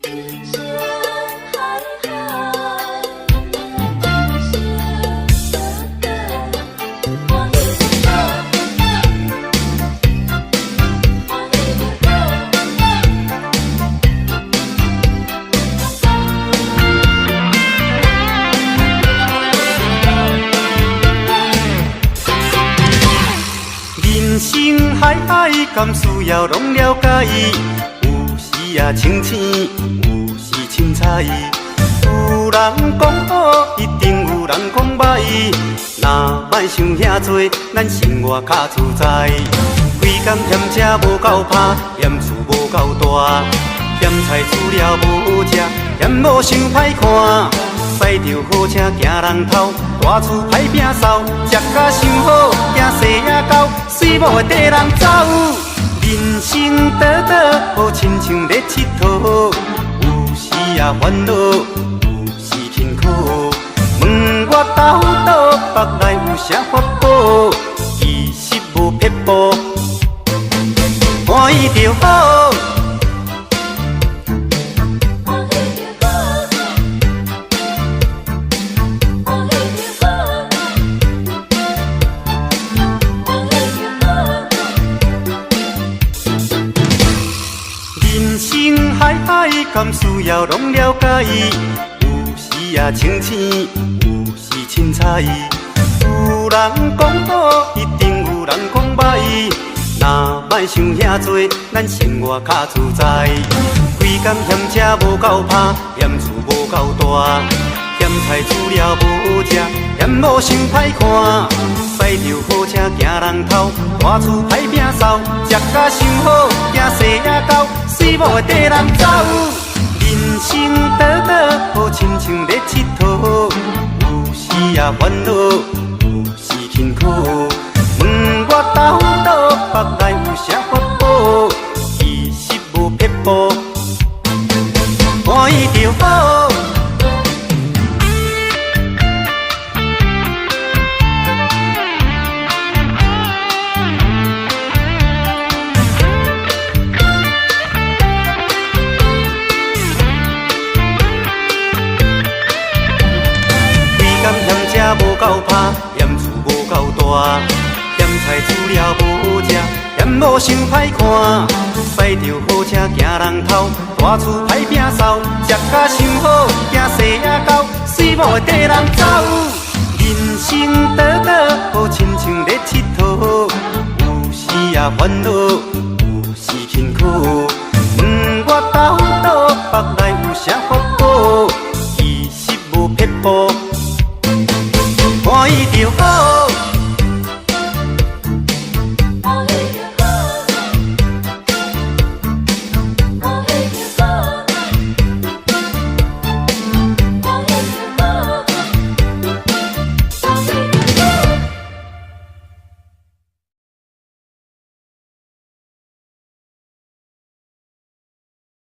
人生海海，人生短短，歡喜就好，歡喜就好。人生海海，敢需要攏了解？有時也清醒，有時凊彩。有人講好，一定有人講䆀。若莫想遐濟，咱生活較自在。規工嫌食無夠飽，嫌厝無夠大，嫌菜煮了無好食，嫌某傷歹看。駛著好車驚人偷，大厝歹摒掃，食甲傷好，驚細仔狗，水某會綴人走。人生短短，好親像咧𨑨迌，有時也煩惱，有時輕巧。問我兜倒腹內有啥法寶？其實無撇步，歡喜就好。歡喜就好，歡喜就好，歡喜就好。人生海海，敢需要攏了解？有時也清醒，有時凊彩。有人講好，一定有人講䆀。若莫想遐濟，咱生活較自在。規工嫌食無夠飽，嫌厝無夠大，嫌菜煮了無好食，嫌某傷歹看。駛著好車驚人偷，大厝歹摒掃，食甲傷好，驚細仔狗，水某會綴人走。人生短短，好親像咧𨑨迌，有時也煩惱，有時輕巧。問我兜倒腹內有啥法寶？其實無撇步，歡喜就好。規工嫌食無夠飽，嫌厝無夠大，嫌菜煮了無好食，嫌某傷歹看。駛著好車驚人偷，大厝歹摒掃，食甲傷好，驚細仔狗，水某會綴人走。人生短短，好親像咧𨑨迌，有時也煩惱，有時輕巧。問我兜倒腹內有啥法寶？